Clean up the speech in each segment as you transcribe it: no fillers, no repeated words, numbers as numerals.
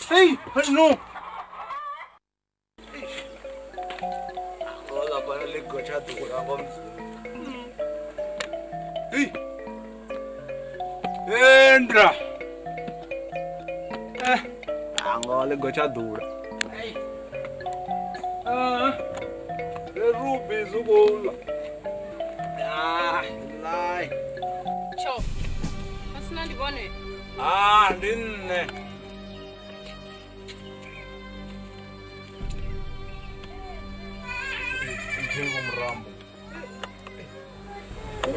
Hey, no. Hey. Endra. Angole gocha dura. Ah. Ruby zugola. Ah, lai. Cho. Asina ndibone. Ah, ndinne. Murambo.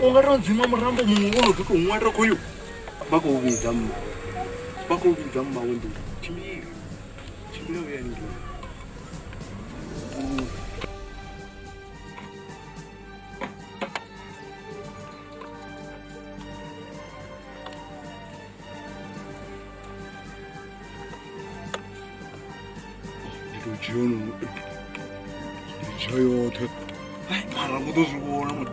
Ungaronzima murambo mungolo kuti umwatira koyo. Bakuvidza mma. Bakuvidza mma wendu. Chimira. Chimira uyani. Nditochiona. Ndichayote. Ai, mara mutozviona mwana.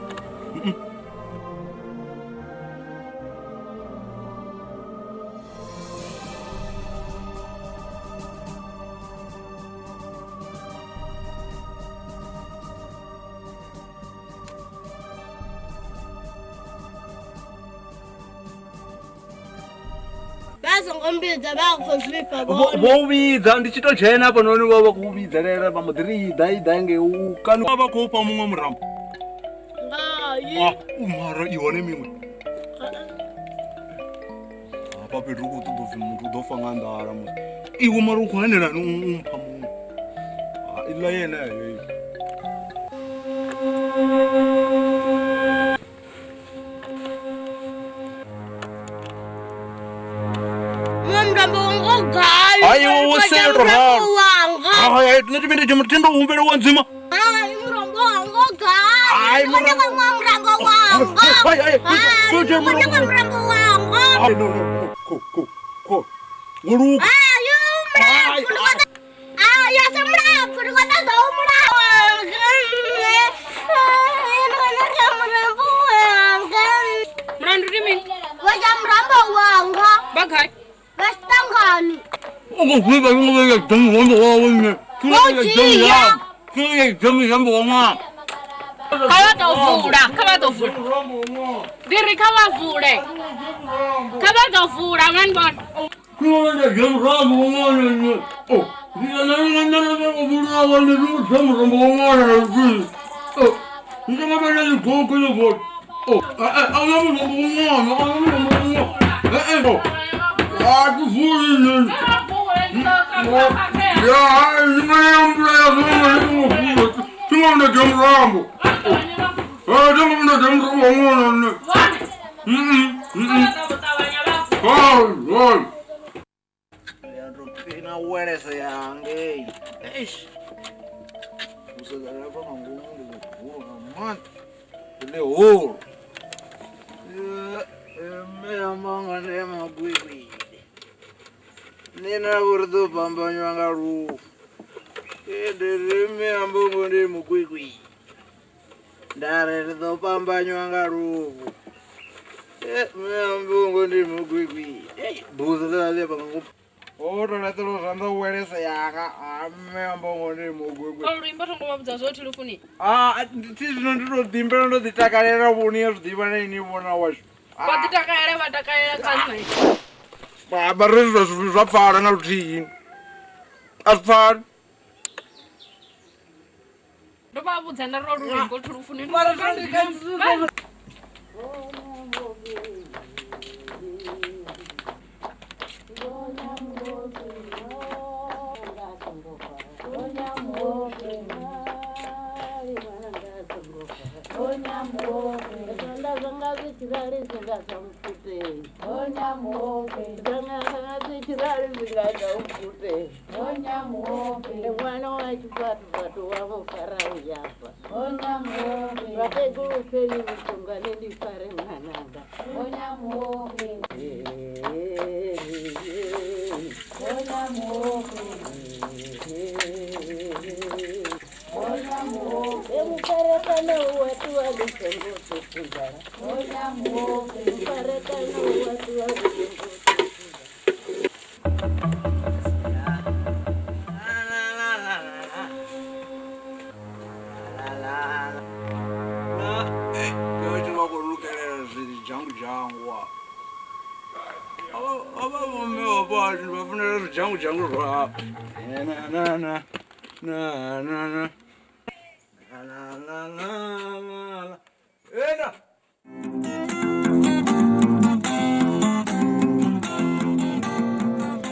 Vovidza ndichitochena apa noni vava kuvidza pamudhiri idha idha ngeukani vava kuupa mumwe murambo. Ah, umara iwane mimwe. Apa petro kuti muntu udofa ngandara musi. Iwe mara ukuhanelani umpha mumwe. Ah, ila yena yeyo. Ayo usero ha. Ai, ndiminde chimutindo umbere wanzima. Ai, murambo wanga gai. Murambo wanga. Ai, ai, murambo wanga. Ai, no, no, ko, ko, ko. Uru. Ai, murambo. Ai, ya se murambo, ndikota zo murambo. Murambo wanga. Murambo ndimi. Waja murambo wanga. Bagai. Bastangani.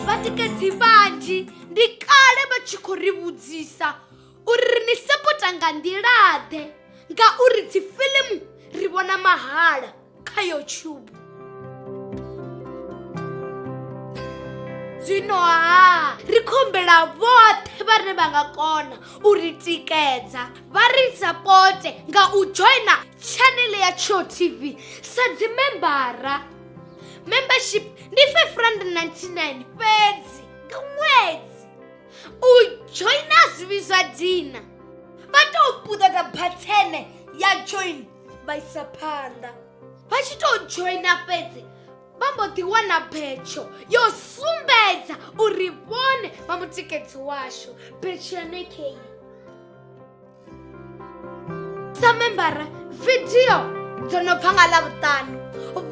Vatikedzi vhanzhi ndi kale vha tshi khou ri vhudzisa uri ri ni sapota nga nḓila-ḓe ngauri dzi fiḽimu ri vhona mahala kha YouTube. Zwino ha ri khombela vhoṱhe vhane vha nga kona u ri tikedza vha ri sapote nga u joina channel ya Tshiwo TV sa dzi membara. Membership ndi 599 fhedzi nga ṅwedzi. U joina zwi zwa dina vha tou puṱedza bathene ya join vha isa phanḓa. Vha tshi tou joina fhedzi vha mbo ḓi wana betsho yo sumbedza uri vhone vha mutikedzi washu. Betsho yone kei sa membara video dzo no bva nga Ḽavhuṱanu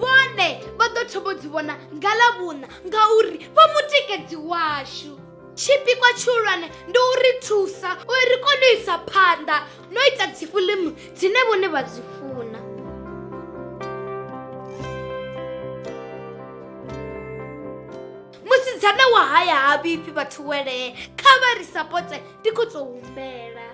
vhone vha ḓo thoma u dzi vhona nga Ḽavhuṋa ngauri vha mutikedzi washu. Tshipikwa tshihulwane ndi u ri thusa uri ri kone u isa phanḓa no ita dzi fiḽimu dzine vhone vha dzi funa. Musidzana wa haya ha vhifhi vhathu welee, kha vha ri sapote ndi khou tou humbela.